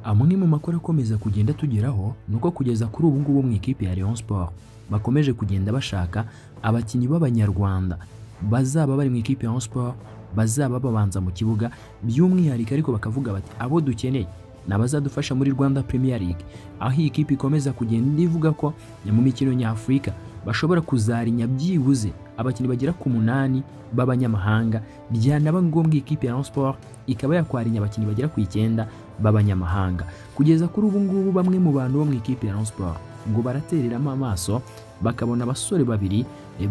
Amwe mu makuru akomeza kugenda tugeraho nuko kugeza kuri ubu ngubu mu ikipe ya Rayon Sport bakomeje kugenda bashaka abakinnyi b'abanyarwanda bazaba bari mu ikipe ya Rayon Sport bazaba babanza mu kibuga by'umwihariko, ariko bakavuga bati abo dukeneye nabazadufasha muri Rwanda Premier League, aho iyi kipe ikomeza kugenda ivuga ko mu mikino nyafurika bashobora kuzarinya byibuze abakinnyi bagera ku 8 b'abanyamahanga, byanaba ngombwa ikipe ya Rayon Sport ikaba yakwarinya abakinnyi bagera ku 9 b'abanyamahanga. Kugeza kuri ubu ngubu bamwe mu bantu bo mu ikipe ya Rayon Sport ngo baratereramo amaso bakabona abasore babiri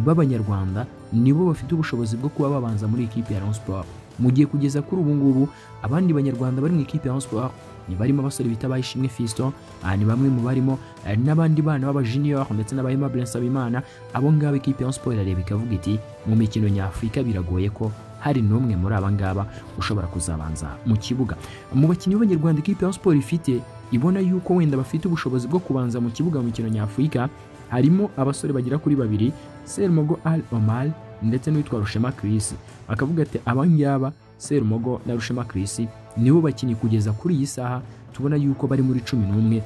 b'abanyarwanda nibo bafite ubushobozi bwo kuba babanza muri ikipe ya Rayon Sport, mu gihe kugeza kuri ubu ngubu abandi banyarwanda bari mu ikipe ya Rayon Sport ni barimo abasore bita Bayishimwe Fiston, ni bamwe mu barimo n'abandi bana b'aba junior ndetse n'aba Nsabimana. Abo ngabo ikipe ya Rayon Sport irareba ikavuga iti mu mikino nyafurika biragoye ko hari n'umwe muri aba ngaba ushobora kuzabanza mu kibuga. Mu bakinnyi b'abanyarwanda ikipe ya Rayon Sport ifite ibona yuko wenda bafite ubushobozi bwo kubanza mu kibuga mu mikino nyafurika harimo abasore bagera kuri 2, Serumogo Al Omar ndetse n'uwitwa Rushema Chris. Bakavuga ati aba ngaba Serumogo na Rushema Chris nibo bakinnyi kugeza kuri iyi saha tubona yuko bari muri 11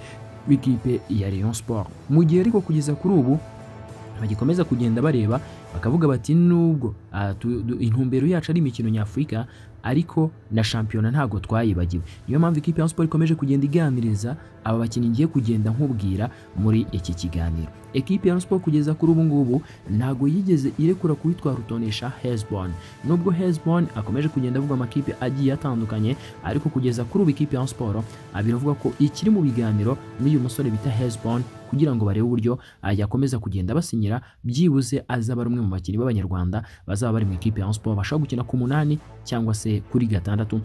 b'ikipe ya Rayon Sport. Mu gihe ariko kugeza kuri ubu bagikomeza kugenda bareba bakavuga bati nubwo intumbero yacu ari imikino nyafurika ariko na shampiyona ntago twayibagiwe. Niyo mpamvu ikipe ya Rayon Sport ikomeje kugenda iganiriza aba bakinnyi ngiye kugenda nkubwira muri iki kiganiro. Ekipe ya Rayon Sport kugeza kuri ubu ngubu ntago yigeze irekura kuwitwa Rutonesha Hezbon, nubwo Hezbon akomeje kugenda avuga amakipe agiye atandukanye, ariko kugeza kuri ubu ikipe ya Rayon Sport biravuga ko ikiri mu biganiro n'uyu musore bita Hezbon kugira ngo barebe uburyo yakomeza kugenda basinyira, byibuze azaba ari umwe mu bakinnyi b'abanyarwanda bazaba bari mu ikipe ya Rayon Sport bashobora gukina ku 8 cyangwa se kuri 6.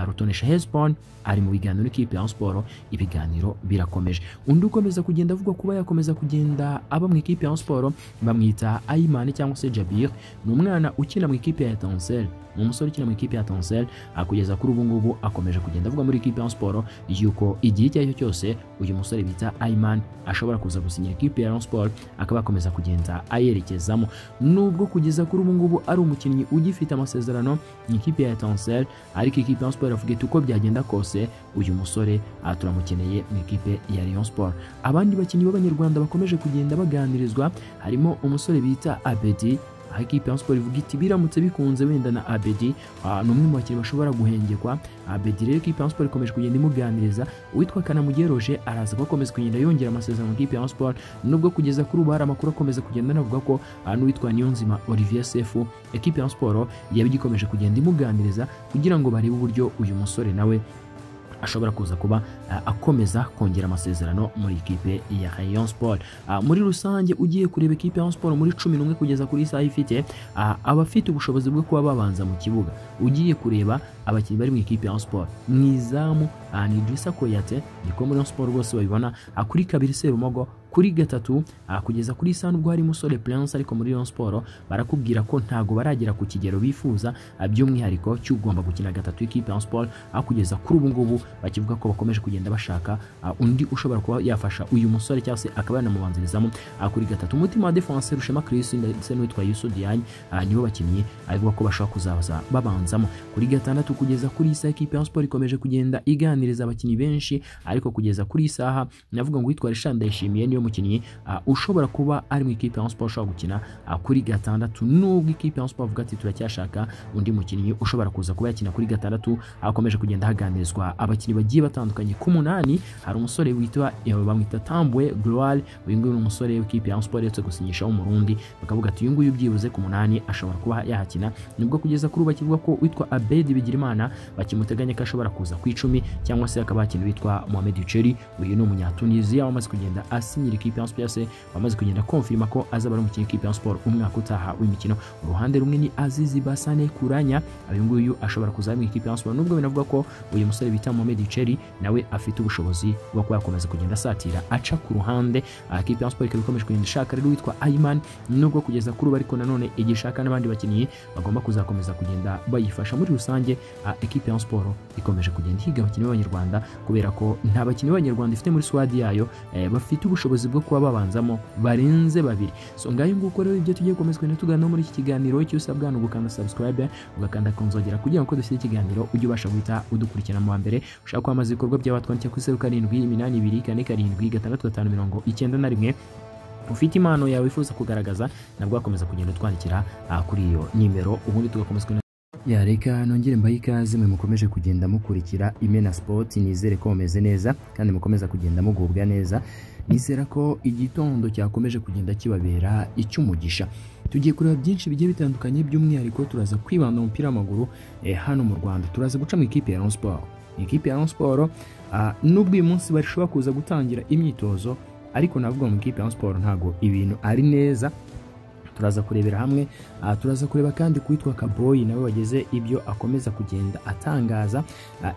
Rutonesha Hezbon ari mu biganiro n'ikipe ya Rayon Sport, ibiganiro birakomeje. Undi ukomeza kugenda avuga kuba yakomeza kugenda aba mu ikipe ya Rayon Sport bamwita Ayimane cyangwa se Jabir, ni umwana ukina mu ikipe ya Etincelle, ni umusore ukina mu ikipe ya Etincelle. Kugeza kuri ubu ngubu akomeje kugenda avuga muri ikipe ya Rayon Sport yuko igihe icyo ari cyo cyose uyu musore bita Ayimane ashobora kuza gusinyira ikipe ya Rayon Sport akaba akomeza kugenda ayerekezamo, nubwo kugeza kuri ubu ngubu ari umukinnyi ugifite amasezerano mu ikipe ya Etincelle, ariko ikipe ya Rayon Sport avuga iti uko byagenda kose uyu musore turamukeneye mu ikipe ya Rayon Sport. Abandi bakinnyi b'abanyarwanda bakomeje kugenda baganirizwa harimo umusore bita Abedi, aho ikipe ya Sport ivuga iti biramutse bikunze wenda na Abedi ni umwe mu bakinnyi bashobora guhengekwa. Abedi rero ikipe ya Sport ikomeje kugenda imuganiriza. Uwitwa Kanamugire Roger araza gukomeza kugenda yongera amasezerano mu ikipe ya Sport, nubwo kugeza kuri ubu hari amakuru akomeza kugenda anavuga ko n'uwitwa Niyonzima Olivier Sefu ikipe ya Sport yabigikomeje kugenda imuganiriza kugira ngo barebe uburyo uyu musore nawe ashobora kuza kuba akomeza kongera amasezerano muri ikipe ya Rayon Sport. Muri rusange ugiye kureba ikipe ya Rayon Sport muri 11 kugeza kuri isaha ifite abafite ubushobozi bwo kuba babanza mu kibuga. Ugiye kureba abakinnyi bari mu ikipe ya Rayon Sport mu izamu ni Idrissa Koyate, niko muri Rayon Sport rwose babibona, kuri 2 Serumogo, kuri 3 kugeza kuri isaha nubwo hari musore Prince, ariko muri Rayon Sport barakubwira ko ntago baragera ku kigero bifuza by'umwihariko cy'ugomba gukina 3 ikipe ya Rayon Sport. Kugeza kuri ubu ngubu bakivuga ko bakomeje kugenda bashaka undi ushobora kuba yafasha uyu musore cyangwa se akaba yanamubanzirizamo kuri 3. Umutima wa defense Rushema Chris ndetse n'uwitwa Youssou Diagne nibo bakinnyi avuga ko bashobora kuzabaza babanzamo kuri 6. Kugeza kuri isaha ikipe ya Sport ikomeje kugenda iganiriza abakinnyi benshi, ariko kugeza kuri isaha navuga ngo witwa Richard Ndayishimiye niyo mukinnyi ushobora kuba ari mu ikipe ya Sport ushobora gukina kuri 6, nubwo ikipe ya Sport avuga ati turacyashaka undi mukinnyi ushobora kuza kuba yakina kuri 6. Akomeje kugenda haganirizwa abakinnyi bagiye batandukanye. Ku 8 hari umusore witwa bamwita Tambwe Gloire, uyu nguyu ni umusore w'ikipe ya Sport yetse gusinyisha w'umurundi, bakavuga ati uyu nguyu byibuze ku 8 ashobora kuba yahakina, nubwo kugeza kuri ubu bakivuga ko witwa Abedi Bigirimana bakimuteganya ko ashobora kuza ku 10 cyangwa se akaba yakina witwa Mohamed Cheri, uyu ni umunyatunisia wamaze kugenda asinyira ikipe ya Sport, wamaze kugenda konfirma ko azaba ari umukinnyi w'ikipe ya Sport umwaka utaha w'imikino. Uruhande rumwe ni Azizi Basane Kuranya, uyu nguyu ashobora kuza mu ikipe ya Sport, nubwo binavuga ko uyu musore bita Mohamed Cheri nawe afite ubushobozi bwo kuba yakomeza kugenda asatira aca ku ruhande. Ikipe ya Sport ikaba ikomeje kugenda ishaka rero witwa Ayman, nubwo kugeza kuri ubu ariko nanone igishaka n'abandi bakinnyi bagomba kuzakomeza kugenda bayifasha. Muri rusange ekipe ya Sport ikomeje kugenda ihiga abakinnyi b'abanyarwanda kubera ko nta bakinnyi b'abanyarwanda ifite muri squad yayo bafite ubushobozi ubushobozi bwo kuba babanzamo barenze babiri. So ngayo nguko rero ibyo tugiye gukomeza kugenda tuganiraho muri iki kiganiro. Icyo usabwa ni ugukanda subscribe, ugakanda kunzogera kugira ngo dushyire ikiganiro ujye ubasha guhita udukurikirana mu wa mbere. Ushaka kwamaza ibikorwa byawe twandikira kuri 0782 47 65 91. Ufite impano yawe wifuza kugaragaza nabwo wakomeza kugenda utwandikira kuri iyo nimero, ubundi tugakomeza. Ya, reka nongere mbahe ikaze mwe mukomeje kugenda mukurikira Imena Sport. Nizere ko mumeze neza kandi mukomeza kugenda mugubwa neza. Nizera ko igitondo cyakomeje kugenda kibabera icy'umugisha. Tugiye kureba byinshi bigiye bitandukanye, by'umwihariko turaza kwibanda mu mupira w'amaguru hano mu Rwanda. Turaza guca mu ikipe ya Rayon Sport. Ikipe ya Rayon Sport, nubwo uyu munsi bashobora kuza gutangira imyitozo, ariko navuga mu ikipe ya Rayon Sport ntago ibintu ari neza. Turaza kurebera hamwe, turaza kureba kandi kuwitwa Kaboyi nawe wageze ibyo akomeza kugenda atangaza.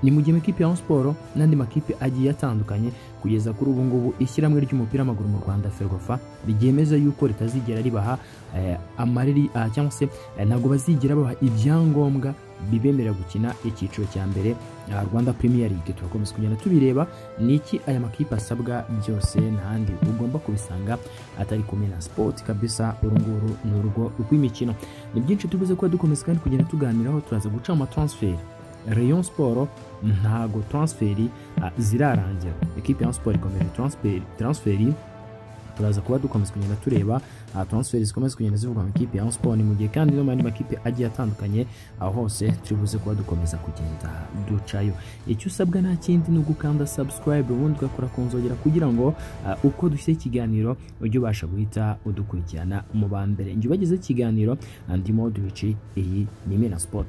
Ni mu gihe ikipe ya Rayon Sport n'andi makipe agiye atandukanye kugeza kuri ubu ngubu ishyirahamwe ry'umupira w'amaguru mu Rwanda FERWAFA ryemeza yuko ritazigera ribaha amareri, cyangwa se ntabwo bazigera babaha ibyangombwa bibemerera gukina icyiciro cya mbere, Rwanda Premier League. Turakomeza kugenda tubireba niki aya makipe asabwa byose, n'ahandi ugomba kubisanga atari ku Imena Sport kabisa. Uru nguru ni urugo rw'imikino, ni byinshi tubuze kuba dukomeza kandi kugenda tuganiraho. Turaza guca mu transfer. Rayon Sport ntago transfer zirarangira, equipe ya Rayon Sport ikomeje transfer. Turaza kuba dukomeza kugenda tureba transfer zikomeza kugenda zivugwa mu ikipe ya Rayon Sport, ni mu gihe kandi no mu yandi makipe agiye atandukanye, aho hose turibuze kuba dukomeza kugenda ducayo. Icyo usabwa nta kindi ni ugukanda subscribe, ubundi ugakora ku nzogera kugira ngo uko dushyira ikiganiro ujye ubasha guhita udukurikirana mu ba mbere. Njye ubagezeho ikiganiro ndimo duci, iyi ni Imena Sport.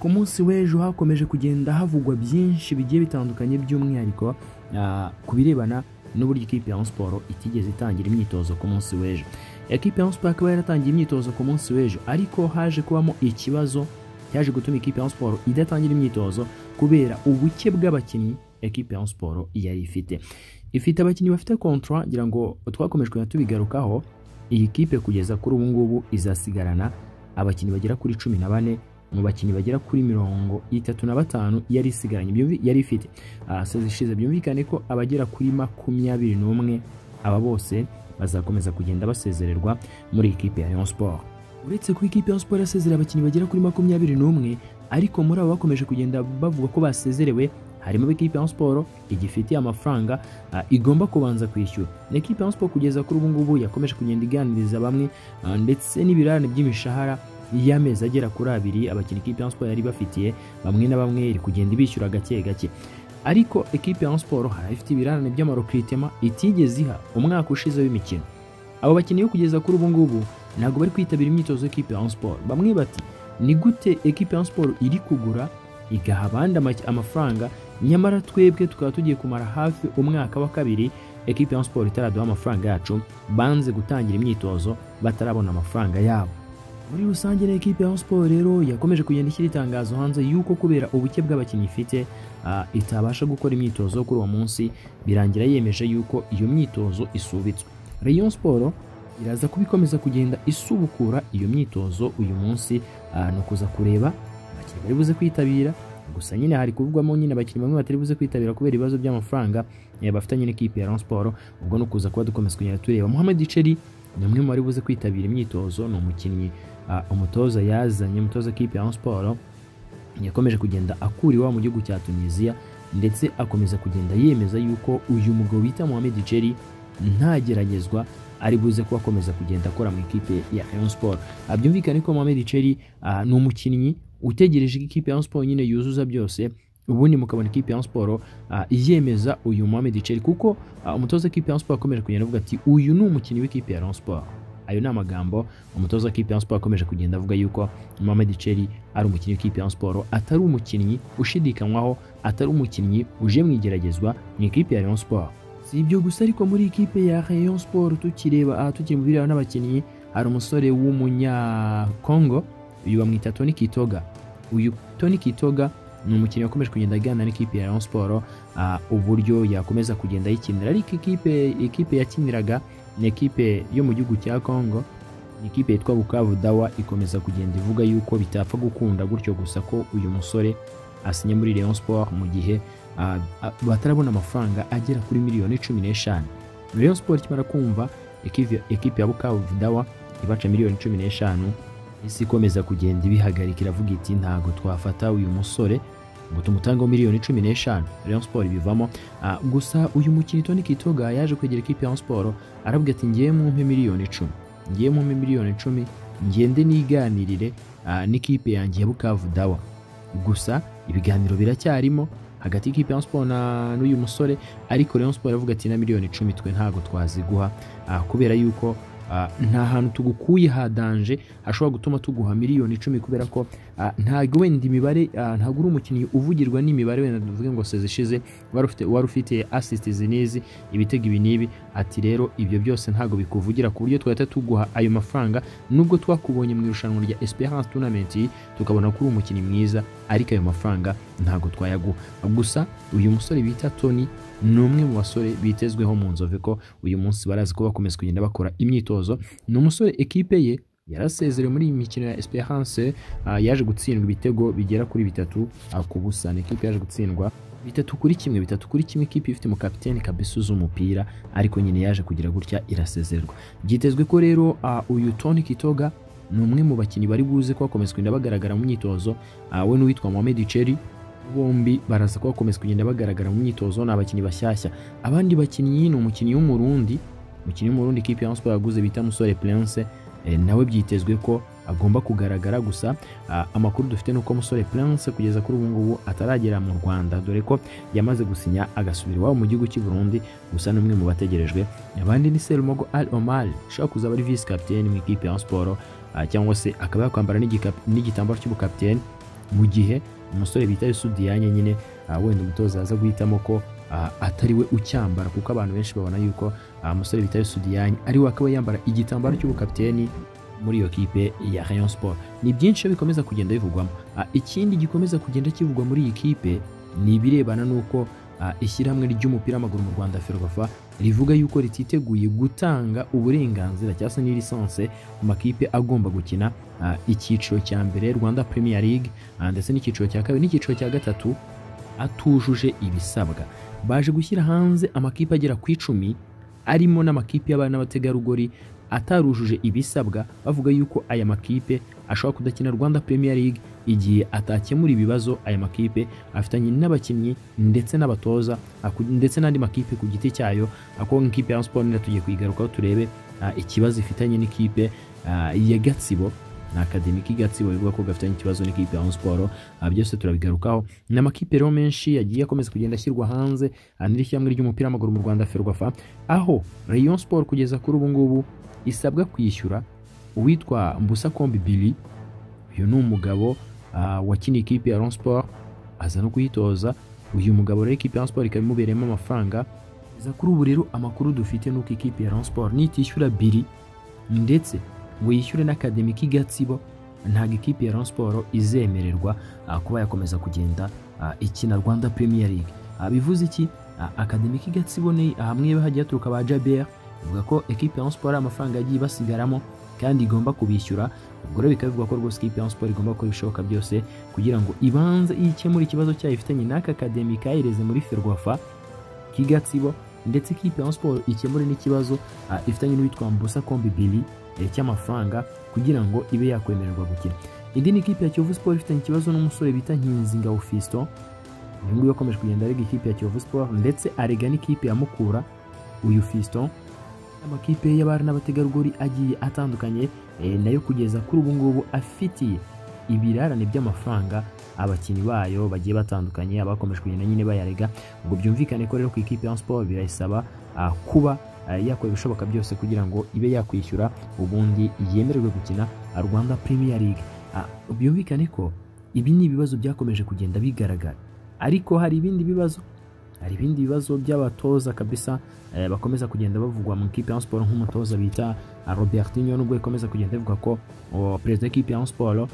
Ku munsi w'ejo hakomeje kugenda havugwa byinshi bigiye bitandukanye, by'umwihariko ku birebana n'uburyo ikipe ya Rayon Sport itigeze itangira imyitozo ku munsi w'ejo. Ekipe ya Rayon Sport akaba yaratangiye imyitozo ku munsi w'ejo, ariko haje kubamo ikibazo cyaje gutuma ikipe ya Rayon Sport idatangira imyitozo kubera ubuke bw'abakinnyi ekipe ya Rayon Sport yari ifite. Ifite abakinnyi bafite contrat, ngira ngo twakomeje kugenda tubigarukaho. Iyi kipe kugeza kuri ubu ngubu izasigarana abakinnyi bagera kuri 14 mu bakinnyi bagera kuri 35 yari isigaranye, yari ifite ishize. Byumvikane ko abagera kuri 21 aba bose bazakomeza kugenda basezererwa muri ikipe ya Rayon Sport. Uretse ko ikipe ya Rayon Sport yasezerera abakinnyi bagera kuri 21, ariko muri abo bakomeje kugenda bavuga ko basezerewe harimo ikipe ya Rayon Sport igifitiye amafaranga igomba kubanza kwishyura. Ikipe ya Rayon Sport kugeza kuri ubu ngubu yakomeje kugenda iganiriza bamwe, ndetse n'ibirarane by'imishahara y'amezi agera kuri 2 abakinnyi ikipe ya Rayon Sport yari bafitiye bamwe na bamwe iri kugenda ibishyura gake gake. Ariko ekipe ya Rayon Sport hari ifite ibirarane by'amarokiritema itigeze iha umwaka ushize w'imikino. Abo bakinnyi yo kugeza kuri ubu ngubu ntabwo bari kwitabira imyitozo y'ikipe ya Rayon Sport. Bamwe bati ni gute ekipe ya Rayon Sport iri kugura igaha abandi amafaranga, nyamara twebwe tukaba tugiye kumara hafi umwaka wa kabiri ekipe ya Rayon Sport itaraduha amafaranga yacu, banze gutangira imyitozo batarabona amafaranga yabo. Muri rusange na ekipe ya Rayon Sport rero yakomeje kugenda ishyira itangazo hanze yuko kubera ubuke bw'abakinnyi ifite itabasha gukora imyitozo kuri uwo munsi, birangira yemeje yuko iyo myitozo isubitswe. Rayon Sport iraza kubikomeza kugenda isubukura iyo myitozo uyu munsi, no kuza kureba abakinnyi bari buze kwitabira. Gusa nyine hari kuvugwamo nyine abakinnyi bamwe batari buze kwitabira kubera ibibazo by'amafaranga bafitanye n'ikipe ya Rayon Sport. Ubwo no kuza kuba dukomeza kugenda tureba. Mohamed Cheri ni umwe mu bari buze kwitabira imyitozo, ni umukinnyi umutoza yazanye, umutoza kipe ya Rayon Sport yakomeje kugenda akura iwabo mu gihugu cya Tunisia, ndetse akomeza kugenda yemeza yuko uyu mugabo bita Mohamed Cheri ntageragezwa ari buze kuba akomeza kugenda akora mu ikipe ya Rayon Sport. Byumvikane ko Mohamed Cheri ni umukinnyi utegereje ikipe ya Rayon Sport nyine yuzuza byose, ubundi mukabona ikipe ya Rayon Sport yemeza uyu Mohamed Cheri, kuko umutoza w'ikipe ya Rayon Sport akomeje kugenda avuga ati uyu ni umukinnyi w'ikipe ya Rayon Sport. Ayo ni amagambo umutoza w'ikipe ya Rayon Sport akomeje kugenda avuga yuko Mohamed Cheri ari umukinnyi w'ikipe ya Rayon Sport, atari umukinnyi ushidikanywaho, atari umukinnyi uje mu igeragezwa mu ikipe ya Rayon Sport. Si ibyo gusa ariko muri ikipe ya Rayon Sport tukireba tukiri mu bireba n'abakinnyi, hari umusore w'umunyakongo uyu bamwita Tony Kitoga. Uyu Tony Kitoga ni umukinnyi wakomeje kugenda aganira n'ikipe ya Rayon Sport uburyo yakomeza kugenda yikinira, ariko ikipe yakiniraga ni ekipe yo mu gihugu cya Congo, ni ikipe yitwa Bukavu Dawa, ikomeza kugenda ivuga yuko bitapfa gukunda gutyo gusa ko uyu musore asinye muri Rayon Sport mu gihe batarabona amafaranga agera kuri miliyoni 15. Rayon Sport ikimara kumva ekipe ya Bukavu Dawa ibaca miliyoni 15, isi ikomeza kugenda ibihagarika, iravuga iti ntago twafata uyu musore ngo tumutangeho miliyoni 15. Rayon Sport ibivamo. Gusa uyu mukinnyi Tony Kitoga yaje kwegera ekipe ya Rayon Sport aravuga ati ngiye mumpe miliyoni 10, ngiye mumpe miliyoni 10 ngende niganirire n'ikipe yanjye ya Bukavu Dawa. Gusa ibiganiro biracyarimo hagati y'ikipe ya Rayon Sport n'uyu musore, ariko Rayon Sport avuga ati na miliyoni 10 twe ntago twaziguha, kubera yuko nta hantu tugukuye ha danger hashobora gutuma tuguha miliyoni 10, kubera ko ntago wenda imibare, ntago uri umukinnyi uvugirwa n'imibare wenda tuvuge ngo seze ishize wari ufite assist zinizi ibitego ibi n'ibi, ati rero ibyo byose ntago bikuvugira ku buryo twahita tuguha ayo mafaranga, nubwo twakubonye mu irushanwa rya Esperance Tournament tukabona ko uri umukinnyi mwiza, ariko ayo mafaranga ntago twayaguha. Gusa uyu musore bita Tony ni umwe mu basore bitezweho mu Nzove ko uyu munsi barazi ko bakomeza kugenda bakora imyitozo. Ni umusore ekipe ye yarasezerewe muri iyi mikino ya Esperance, yaje gutsindwa ibitego bigera kuri 3-0. Ni ekipe yaje gutsindwa 3-1, 3-1, ekipe ifite umukapiteni kabisa uzi umupira, ariko nyine yaje kugira gutya irasezererwa. Byitezwe ko rero uyu Tony Kitoga ni umwe mu bakinnyi bari buze ko bakomeza kugenda bagaragara mu myitozo, we n'uwitwa Mohamed Cheri bombi baraza ko bakomeza kugenda bagaragara mu myitozo, ni abakinnyi bashyashya. Abandi bakinnyi ni umukinnyi w'Umurundi, umukinnyi w'Umurundi ikipe ya Rayon Sport yaguze bita Musore Prince, nawe byitezwe ko agomba kugaragara. Gusa amakuru dufite nuko Musore Prince kugeza kuri ubu ngubu ataragera mu Rwanda, dore ko yamaze gusinya agasubira iwabo mu gihugu cy'u Burundi, gusa n'umwe mu bategerejwe. Abandi ni Serumogo Al Omar ushobora kuzaba ari vice captain mu ikipe ya Rayon Sport, cyangwa se akaba yakwambara n'igitambaro cy'ubukapiteni, mu gihe umusore bita Youssou Diagne nyine wenda umutoza aza guhitamo ko atari we ucyambara, kuko abantu benshi babona yuko umusore bita Youssou Diagne ari we akaba yambara igitambaro cy'ubukapiteni muri iyo kipe ya Rayon Sport. Ni byinshi bikomeza kugenda bivugwamo. Ikindi gikomeza kugenda kivugwa muri iyi kipe ni ibirebana nuko ishyirahamwe ry'umupira w'amaguru mu Rwanda Ferwafa rivuga yuko rititeguye gutanga uburenganzira cyangwa se n'ilisanse ku makipe agomba gukina icyiciro cya mbere Rwanda Premier League, ndetse n'icyiciro cya kabiri n'icyiciro cya gatatu atujuje ibisabwa. Baje gushyira hanze amakipe agera ku 10 arimo n'amakipe y'abana n'abategarugori atarujuje ibisabwa, bavuga yuko aya makipe ashobora kudakina Rwanda Premier League igihe atakemura ibibazo aya makipe afitanye n'abakinnyi ndetse n'abatoza ndetse n'andi makipe ku giti cyayo. Ako nk'ikipe ya Sport nira tugiye kuyigarukaho turebe ikibazo ifitanye n'ikipe ya Gatsibo na Academic Gatsibo, bivuga ko gafitanye ikibazo n'ikipe ya Sport. Byose turabigarukaho. Ni amakipe rero menshi yagiye akomeza kugenda ashyirwa hanze n'ishyirahamwe ry'umupira w'amaguru mu Rwanda Ferwafa, aho Rayon Sport kugeza kuri ubu ngubu isabwa kwishyura uwitwa Mbusa Kombi Billy. Uyu ni umugabo wakiniye ikipe ya Rayon Sport aza no kuyitoza. Uyu mugabo rero ikipe ya Rayon Sport ikaba imubereyemo amafaranga. Kugeza kuri ubu rero amakuru dufite nuko ikipe ya Rayon Sport nitishyura Billy ndetse ngo yishyure n'Academic Gatsibo, ntabwo ikipe ya Rayon Sport izemererwa kuba yakomeza kugenda ikina Rwanda Premier League. Bivuze iki? Academic Gatsibo ni hamwe hagiye haturuka ba Jaber, bivuga ko ekipe ya Rayon Sport amafaranga yagiye basigaramo kandi igomba kubishyura. Ubwo rero bikavuga ko rwose ikipe ya Rayon Sport igomba gukora ibishoboka byose kugira ngo ibanze ikemure ikibazo cyayo ifitanye n'aka Academic kayireze muri Ferwafa k'Igatsibo, ndetse ikipe ya Rayon Sport ikemure n'ikibazo ifitanye n'uwitwa Mbusa Kombi Billy cy'amafaranga kugira ngo ibe yakwemererwa gukina. Indi ni ikipe ya Kiyovu Sport ifitanye ikibazo n'umusore bita Nkinzingabo Fiston. Uyu nguyu yakomeje kugenda arega ikipe ya Kiyovu Sport ndetse arega n'ikipe ya Mukura. Uyu Fiston amakipe y'abari n'abategarugori agiye atandukanye nayo kugeza kuri ubu ngubu afitiye ibirarane by'amafaranga abakinnyi bayo bagiye batandukanye abakomeje kugenda nyine bayarega. Ubwo byumvikane ko rero ku ikipe ya Sport birayisaba kuba yakora ibishoboka byose kugira ngo ibe yakwishyura ubundi yemererwe gukina Rwanda Premier League. Byumvikane ko ibi ni ibibazo byakomeje kugenda bigaragara, ariko hari ibindi bibazo, hari ibindi bibazo by'abatoza kabisa bakomeza kugenda bavugwa mu ikipe ya Sport, nk'umutoza bita Robertinho, nubwo ikomeza kugenda bivuga ko perezida w'ikipe ya Sport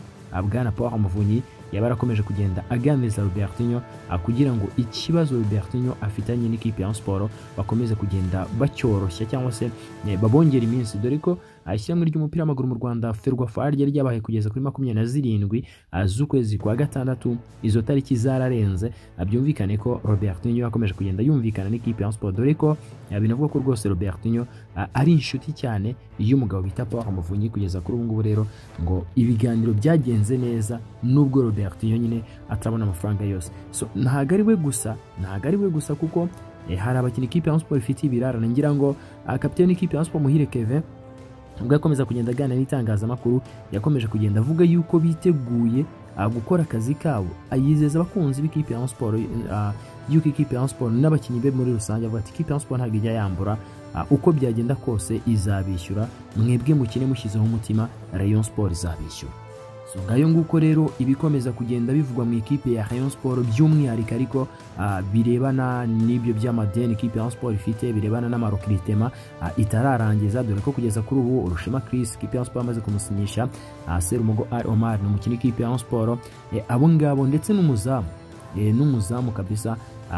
Bwana Paul Muvunyi yaba yarakomeje kugenda aganiriza Robertinho kugira ngo ikibazo Robertinho afitanye n'ikipe ya Sport bakomeze kugenda bacyoroshya cyangwa se babongera iminsi, dore ko Ishyirahamwe ry'umupira w'amaguru mu Rwanda FERWAFA ryari ryabaye kugeza kuri 27 z'ukwezi kwa gatandatu, izo tariki zararenze. Byumvikane ko Robertinho yakomeje kugenda yumvikana n'ikipe ya Rayon Sport, dore ko binavuga ko rwose Robertinho ari inshuti cyane y'umugabo bita Paul Muvunyi. Kugeza kuri ubu ngubu rero ngo ibiganiro byagenze neza nubwo Robertinho nyine atabona amafaranga yose. So ntago ari we gusa kuko hari abakinnyi ikipe ya Rayon Sport ifite ibirarane. Ngira ngo kapiteni ikipe ya Rayon Sport Muhire Kevin ubwo yakomeza kugenda aganira n'itangazamakuru yakomeje kugenda avuga yuko biteguye gukora akazi kabo, ayizeza abakunzi b'ikipe ya Rayon Sport yuko ikipe ya Rayon Sport n'abakinnyi be muri rusange, avuga ati ikipe ya Rayon Sport ntabwo ijya yambura, uko byagenda kose izabishyura, mwebwe mukine mushyizeho umutima, Rayon Sport izabishyura. So ngayo nguko rero ibikomeza kugenda bivugwa mu ikipe ya Rayon Sport by'umwihariko, ariko birebana n'ibyo by'amadeni ikipe ya Rayon Sport ifite, birebana n'amarokiritema itararangiza, dore ko kugeza kuri ubu Rushema Chris ikipe ya Rayon Sport amaze kumusinyisha, Serumogo Al Omar ni umukinnyi ikipe ya Rayon Sport, abo ngabo ndetse n'umuzamu kabisa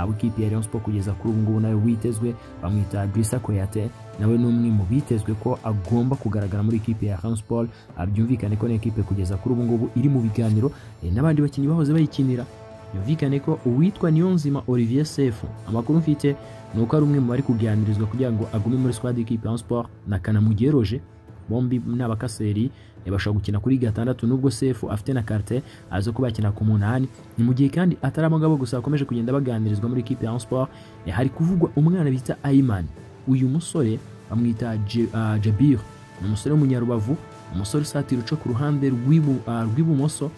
w'ikipe ya Rayon Sport kugeza kuri ubu ngubu nawe witezwe, bamwita Drissa Koyate, nawe ni umwe mu bitezwe ko agomba kugaragara muri ikipe ya Rayon Sport. Byumvikane ko n'ikipe kugeza kuri ubu ngubu iri mu biganiro n'abandi bakinnyi bahoze bayikinira. Byumvikane ko uwitwa Niyonzima Olivier Sefu, amakuru mfite ni uko ari umwe mu bari kuganirizwa kugira ngo agume muri squad y'ikipe ya Rayon Sport na Kanamugire Roger, bombi n'abakaseri bashobora gukina kuri gatandatu nubwo Sefu afite na carte azo kuba yakina ku munani. Ni mu gihe kandi atari abagabo gusa bakomeje kugenda baganirizwa muri ikipe ya Rayon Sport, hari kuvugwa umwana bita Ayman. Uyu musore bamwita Jabir, ni umusore w'umunyarubavu, umusore usatira uca ku ruhande rw'ibumoso,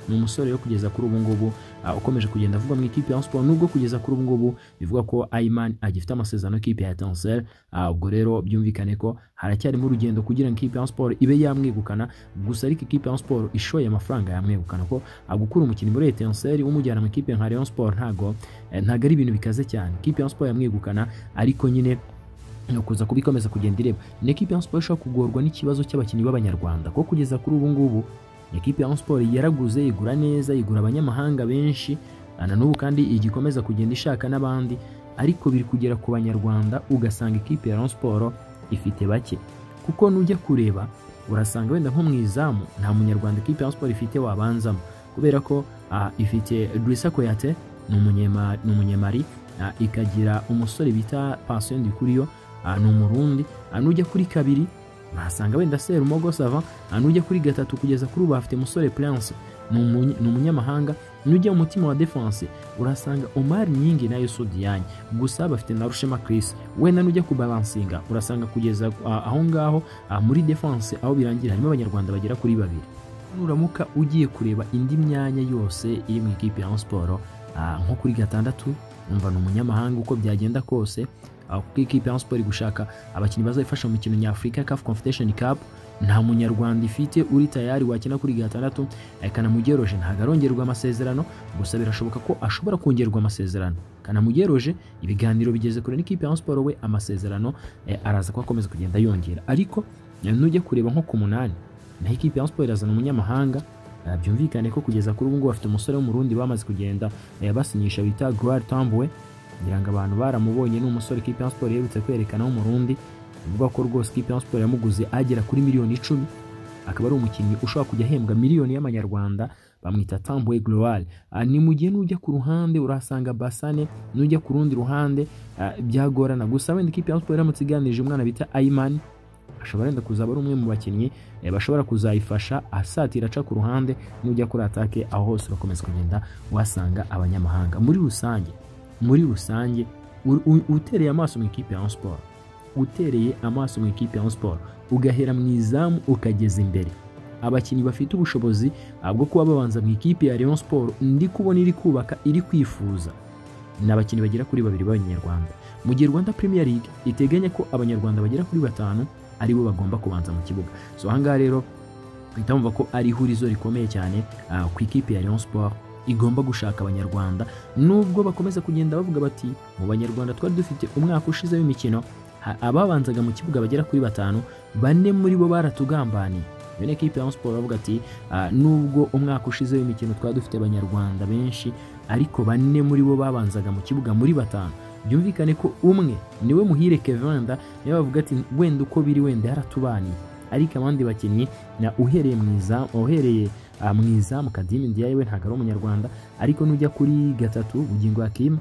ni umusore yo kugeza kuri ubu ngubu ukomeje kugenda avugwa mu ikipe ya Rayon Sport, nubwo kugeza kuri ubu ngubu bivuga ko Ayman agifite amasezerano y'ikipe ya Etincelle. Ubwo rero byumvikane ko haracyarimo urugendo kugira ngo ikipe ya Rayon Sport ibe yamwegukana, gusa ariko ikipe ya Rayon Sport ishoye amafaranga yamwegukana, ko agukura umukinnyi muri Etincelle umujyana mu ikipe nka Rayon Sport ntago ari ibintu bikaze cyane. Ikipe ya Rayon Sport yamwegukana, ariko nyine no kuza kubikomeza kugenda ireba. Ni ikipe ya Rayon Sport ishobora kugorwa n'ikibazo cy'abakinnyi b'abanyarwanda, ko kugeza kuri ubu ngubu ikipe ya Rayon Sport yaraguze, igura neza, igura abanyamahanga benshi, na n'ubu kandi igikomeza kugenda ishaka n'abandi, ariko biri kugera ku banyarwanda ugasanga ikipe ya Rayon Sport ifite bake, kuko nujya kureba urasanga wenda nko mu izamu nta munyarwanda ikipe ya Rayon Sport ifite wabanzamo, kubera ko ifite Drissa Koyate ni umunyemari, ikagira umusore bita Patient Ndikuriyo ni umurundi, nujya kuri kabiri urasanga wenda Serumogo Sava, nujya kuri gatatu kugeza kuri ubu bafite musore Prince ni umunyamahanga, nujya mu mutima wa defense urasanga Omar Nyingi na Youssou Diagne, gusa bafite na Rushema Chris. Wenda nujya ku balansinga urasanga kugeza aho ngaho muri defense aho birangira harimo abanyarwanda bagera kuri babiri. Nuramuka ugiye kureba indi myanya yose iri mu ikipe ya Rayon Sport, nko kuri gatandatu umva ni umunyamahanga uko byagenda kose, kuko ikipe ya Rayon Sport gushaka abakinnyi bazayifasha mu mikino nyafurika CAF Confederation Cup, nta munyarwanda ifite uri tayari wakina kuri gatandatu. Kanamugire Roger ntago arongerwa amasezerano, gusa birashoboka ko ashobora kongerwa amasezerano. Kanamugire Roger ibiganiro bigeze kure n'ikipe ya Rayon Sport, we amasezerano araza ko akomeza kugenda yongera, ariko nujya kureba nko ku munani naho ikipe ya Rayon Sport irazana umunyamahanga. Byumvikane ko kugeza kuri ubu ngubu bafite umusore w'umurundi bamaze kugenda basinyisha bita Gloire Tambwe, ngira ngo abantu baramubonye, ni umusore ikipe ya Rayon Sport iherutse kwerekana w'umurundi, bivuga ko rwose ikipe ya Rayon Sport yamuguze agera kuri miliyoni 10, akaba ari umukinnyi ushobora kujya ahembwa miliyoni y'amanyarwanda, bamwita Tambwe Gloire. Ni mu gihe nujya ku ruhande urasanga Basane, nujya ku rundi ruhande byagorana, gusa wenda ikipe ya Rayon Sport iramutse iganirije umwana bita Ayman, ashobora wenda kuzaba ari umwe mu bakinnyi bashobora kuzayifasha asatira aca ku ruhande, nujya kuri atake aho hose urakomeza kugenda wasanga abanyamahanga. Muri rusange utereye amaso mu ikipe ya Rayon Sport, utereye amaso mu ikipe ya Rayon Sport ugahera mu izamu ukageza imbere, abakinnyi bafite ubushobozi bwo kuba babanza mu ikipe ya Rayon Sport ndi kubona iri kubaka iri kwifuza ni abakinnyi bagera kuri babiri b'abanyarwanda, mu gihe Rwanda Premier League iteganya ko abanyarwanda bagera kuri 5 aribo bagomba kubanza mu kibuga. So ahangaha rero uhita wumva ko ari ihurizo rikomeye cyane ku ikipe ya Rayon Sport igomba gushaka abanyarwanda, nubwo bakomeza kugenda bavuga bati mu banyarwanda twari dufite umwaka ushize w'imikino ababanzaga mu kibuga bagera kuri 5, 4 muri bo baratugambaniye. Iyo ni ikipe ya Rayon Sport bavuga ati nubwo umwaka ushize w'imikino twari dufite abanyarwanda benshi, ariko 4 muri bo babanzaga mu kibuga muri 5, byumvikane ko umwe niwe Muhire Kevin, niwe bavuga ati wenda uko biri wenda yaratubaniye, Ariko abandi bakinnyi uhereye mu izamu Kadimi Ndiaye we ntabwo ari umunyarwanda, ariko nujya kuri gatatu Bugingo Hakim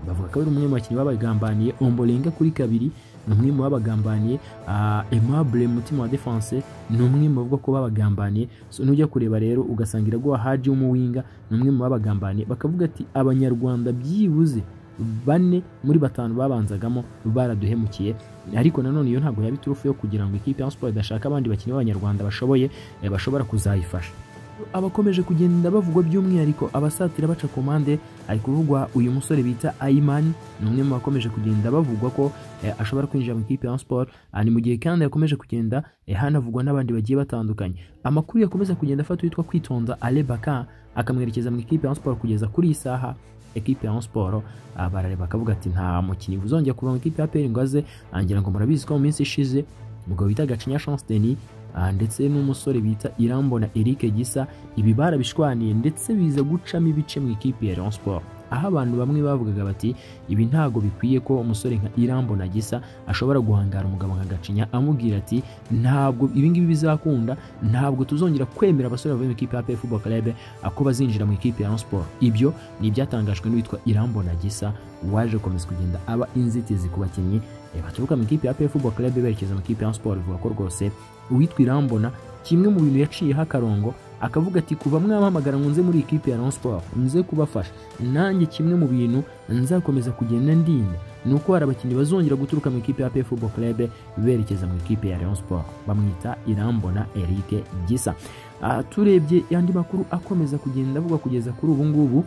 bavuga ko ari umwe mu bakinnyi babagambaniye, Ombolenga kuri kabiri ni umwe mu babagambaniye, Aimable Mutima wa Defense ni umwe mu bavuga ko babagambaniye. So nujya kureba rero ugasanga Iraguha Haji w'umuwinga ni umwe mu babagambaniye. Bakavuga ati abanyarwanda byibuze 4 muri 5 babanzagamo baraduhemukiye. Ariko nanone iyo ntabwo yabiturufu yo kugira ngo ikipe ya Sport idashaka abandi bakinnyi b'abanyarwanda bashoboye bashobora kuzayifasha. Abakomeje kugenda bavugwa by'umwihariko abasatira baca komande, ari kuvugwa uyu musore bita Ayman, ni umwe mu bakomeje kugenda bavugwa ko ashobora kwinjira mu ikipe ya Sport. Ni mu gihe kandi yakomeje kugenda hanavugwa n'abandi bagiye batandukanye. Amakuru yakomeza kugenda afata witwa Kwitonda Alebaka akamwerekeza mu ikipe ya Sport. Kugeza kuri iyi saha ekipe ya Sport barareba bakavuga ati nta mukinnyi uzongera kuva mu ikipe ya APR ngo aze. Ngira ngo murabizi ko mu minsi ishize umugabo bita Gacinya Chance Denis ndetse n'umusore bita Irambona Eric Gisa ibi barabishwaniye ndetse biza gucamo ibice mu ikipe ya Rayon Sport, aho abantu bamwe bavugaga bati ibi ntago bikwiye ko umusore nka Irambona Gisa ashobora guhangara umugabo nka Gacinya amubwira ati ntabwo ibi ngibi bizakunda, ntabwo tuzongera kwemera abasore bavuye mu ikipe ya APR Football Club ako bazinjira mu ikipe ya Rayon Sport. Ibyo ni ibyatangajwe n'uwitwa Irambona Gisa waje gukomeza kugenda aba inzitizi ku bakinnyi baturuka mu ikipe ya APR Football Club berekeza mu ikipe ya Sport. Bivuga ko rwose uwitwa Irambona kimwe mu bintu yaciyeho akarongo akavuga ati kuva mwampamagara ngo nze muri ikipe ya Rayon Sport nze kubafasha, nanjye kimwe mu bintu nzakomeza kugenda ndinda ni uko hari abakinnyi bazongera guturuka mu ikipe ya APR Football Club berekeza mu ikipe ya Rayon Sport. Bamwita Irambona Eric Gisa. Turebye andi makuru akomeza kugenda avuga kugeza kuri ubu ngubu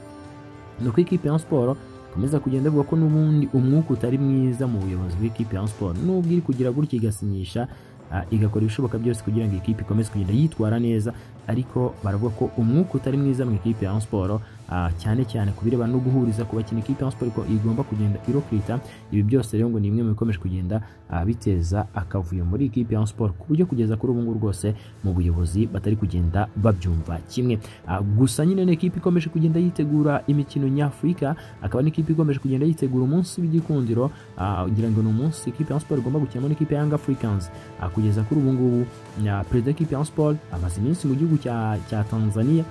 ni uko ikipe ya Rayon Sport komeza kugenda avuga ko n'ubundi umwuka utari mwiza mu buyobozi bw'ikipe ya Rayon Sport, nubwo iri kugira gutya igasinyisha igakora ibishoboka byose kugira ngo ikipe ikomeze kugenda yitwara neza, ariko baravuga ko umwuka utari mwiza mu ikipe ya Rayon Sport cyane cyane kubireba no guhuriza ku bakinnyi ikipe ya Rayon Sport ko igomba kugenda irokrita. Ibi byose rero ngo ni imwe mu bikomeje kugenda biteza akavuyo muri ikipe ya Rayon Sport, ku buryo kugeza kuri ubu ngubu rwose mu buyobozi batari kugenda babyumva kimwe. Gusa nyine ni ikipe ikomeje kugenda yitegura imikino nyafurika, akaba n'ikipe ikomeje kugenda yitegura umunsi w'igikundiro, ngira ngo ni umunsi ikipe ya Rayon Sport igomba gukinamo n'ikipe ya Young Africans. Kugeza kuri ubu ngubu perezida w'ikipe ya Rayon Sport amaze iminsi mu gihugu cya Tanzania,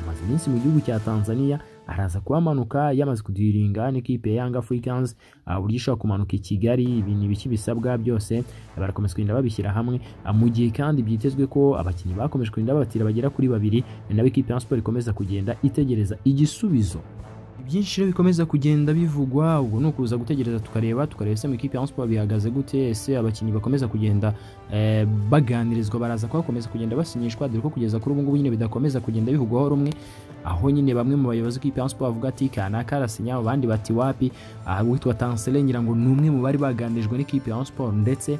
amaze iminsi mu gihugu cya Tanzania, araza kuhamanuka yamaze kudiringa n'ikipe ya Young Africans, uburyo ishobora kumanuka i Kigali, ibintu biki bisabwa byose barakomeza kugenda babishyira hamwe. Mu gihe kandi byitezwe ko abakinnyi bakomeje kugenda babatira bagera kuri 2, nawe ikipe ya Sport ikomeza kugenda itegereza igisubizo. Byinshi rero bikomeza kugenda bivugwa, ubwo ni ukuza gutegereza tukareba ese mu ikipe ya Sport bihagaze gute, ese abakinnyi bakomeza kugenda baganirizwa baraza kubakomeza kugenda basinyishwa, dore ko kugeza kuri ubu ngubu nyine bidakomeza kugenda bivugwaho rumwe, aho nyine bamwe mu bayobozi b'ikipe ya Sport bavuga ati kanaka arasinya, abandi bati wapi. Uwitwa Tansele ngira ngo ni umwe mu bari baganirijwe n'ikipe ya Sport, ndetse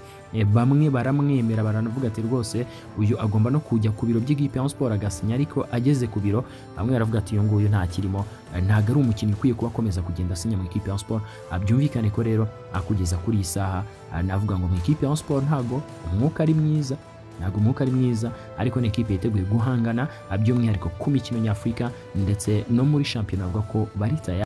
bamwe baramwemera baranavuga ati rwose uyu agomba no kujya ku biro by'ikipe ya Sport agasinya, ariko ageze ku biro bamwe baravuga ati uyu nguyu ntakirimo, ntago ari umukinnyi ukwiye kuba akomeza kugenda asinya mu ikipe ya Sport. Byumvikane ko rero akugeza kuri iyi saha navuga ngo mu ikipe ya Sport ntago umwuka ari mwiza, ntago umwuka ari mwiza, ariko ni ikipe yiteguye guhangana by'umwihariko ku mikino nyafurika ndetse no muri shampiyona bavuga ko bari tayari.